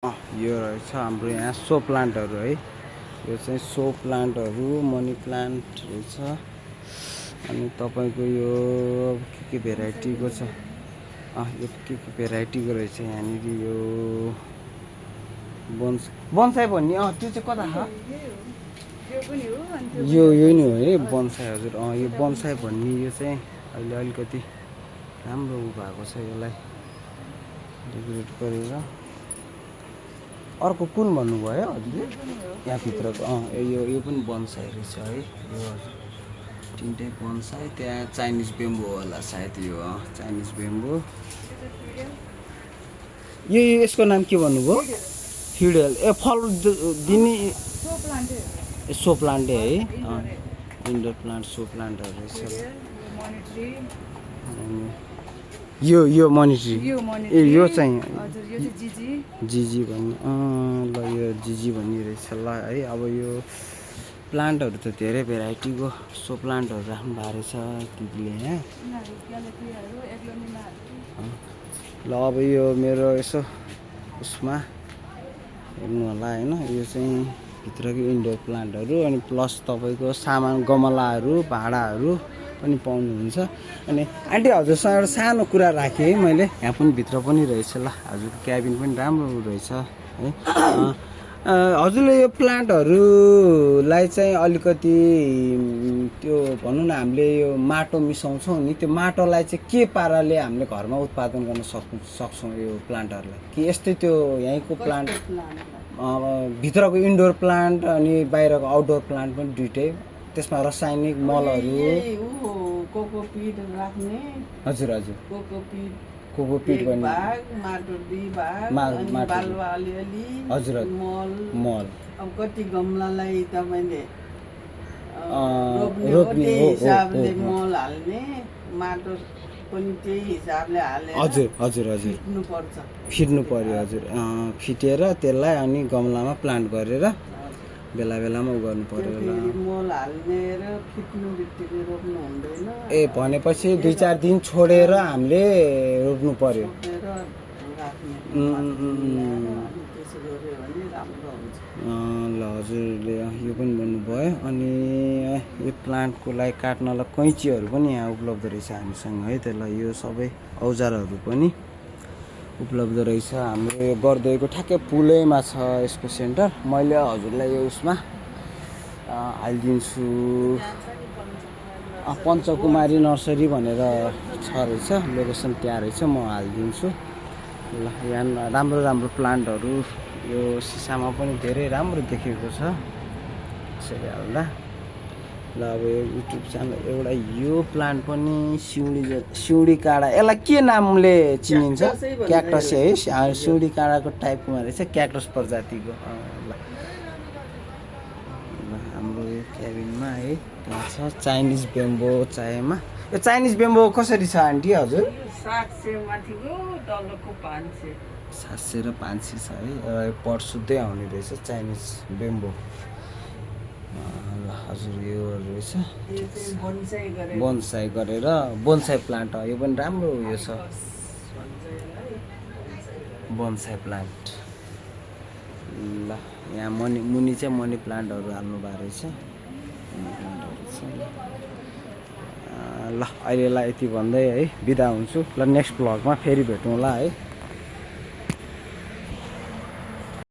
यो रहेछ हाम्रो यहाँ सो प्लान्टहरू है। यो चाहिँ सो प्लान्टहरू मनी प्लान्ट रहेछ। अनि तपाईँको यो के भेराइटीको छ, यो के भेराइटीको रहेछ यहाँनिर। यो बोन्साई भन्ने त्यो चाहिँ कता छ? यो नि हो है बोन्साई। हजुर यो बोन्साई भन्ने यो चाहिँ अहिले अलिकति राम्रो भएको छ। यसलाई डेकोरेट गरेर अर्को कुन भन्नुभयो हजुरले? यहाँभित्रको यो पनि बोन्साई रहेछ है। यो तिनटै बोन्साई। त्यहाँ चाइनिज बेम्बो होला सायद। यो चाइनिज बेम्बो। यो यसको नाम के भन्नुभयो? फिडेल। फल दिने सो प्लान्ट है। इन्डोर प्लान्ट सो प्लान्टहरू रहेछ। यो मनी ट्री। यो चाहिँ जिजी भन्ने। ल यो जिजी भन्ने रहेछ ल है। अब यो प्लान्टहरू त धेरै भेराइटीको सो प्लान्टहरू राख्नु भएको रहेछ दिदीले यहाँ। ल अब यो मेरो यसो उसमा हेर्नु होला होइन। यो चाहिँ भित्रको इन्डोर प्लान्टहरू अनि प्लस तपाईँको सामान गमलाहरू भाँडाहरू पनि पाउनुहुन्छ। अनि आन्टी हजुरसँग एउटा सानो कुरा राखेँ है मैले। यहाँ पनि भित्र पनि रहेछ ल। हजुरको क्याबिन पनि राम्रो रहेछ है। हजुरले यो प्लान्टहरूलाई चाहिँ अलिकति त्यो भनौँ न, हामीले यो माटो मिसाउँछौँ नि, त्यो माटोलाई चाहिँ के पाराले हामीले घरमा उत्पादन गर्न सक्छौँ यो प्लान्टहरूलाई? कि यस्तै त्यो यहीँको प्लान्ट भित्रको इन्डोर प्लान्ट अनि बाहिरको आउटडोर प्लान्ट पनि दुइटै, त्यसमा रासायनिक मलहरू कोकोपिट राख्ने। हजुर हजुर कोकोपिट भन्ने माटो बालुवा अलिअलि। हजुर मल। अब कति गमलालाई तपाईँले रोप्ने हिसाबले मल हाल्ने, माटो पनि त्यही हिसाबले हालेर हजुर हजुर हजुर फिट्नु पर्यो। हजुर फिटेर त्यसलाई अनि गमलामा प्लान्ट गरेर बेला बेलामा उ गर्नु पर्यो। मल हाल्ने र फिट्नु बित्तिकै रोप्नु हुँदैन। भनेपछि 2-4 दिन छोडेर हामीले रोप्नु पर्यो। ल हजुरले यो पनि भन्नुभयो। अनि यो प्लान्टको लागि काट्नलाई कैँचीहरू पनि यहाँ उपलब्ध रहेछ हामीसँग है। त्यसलाई यो सबै औजारहरू पनि उपलब्ध रहेछ। हाम्रो यो गर्दैको ठ्याक्कै पुलैमा छ यसको सेन्टर। मैले हजुरलाई यो उसमा हालिदिन्छु। पञ्चकुमारी नर्सरी भनेर छ रहेछ, लोकेसन त्यहाँ रहेछ, म हालिदिन्छु ल। यहाँ राम्रो राम्रो प्लान्टहरू यो सिसामा पनि धेरै राम्रो देखेको छ यसरी हाल्दा। ल अब यो युट्युब च्यानल एउटा यो प्लान्ट पनि सिउँडी काँडा, यसलाई के नामले चिनिन्छ? क्याक्टस है। सिउँडी काँडाको टाइपकोमा रहेछ, क्याक्टस प्रजातिको। ल हाम्रो यो क्याबिनमा है त्यहाँ छ चाइनिज बेम्बो चायमा। यो चाइनिज बेम्बो कसरी छ आन्टी हजुर? 700 र 500 छ है। पट सुत्दै आउने रहेछ चाइनिज बेम्बो। हजुर यो रहेछ बोन्साई गरेर बोन्साई प्लान्ट। यो पनि राम्रो उयो छ बोन्साई प्लान्ट। ल यहाँ मुनि चाहिँ मनी प्लान्टहरू हाल्नु भएको रहेछ। ल अहिलेलाई यति भन्दै है बिदा हुन्छु। ल नेक्स्ट भ्लगमा फेरि भेटौँला है।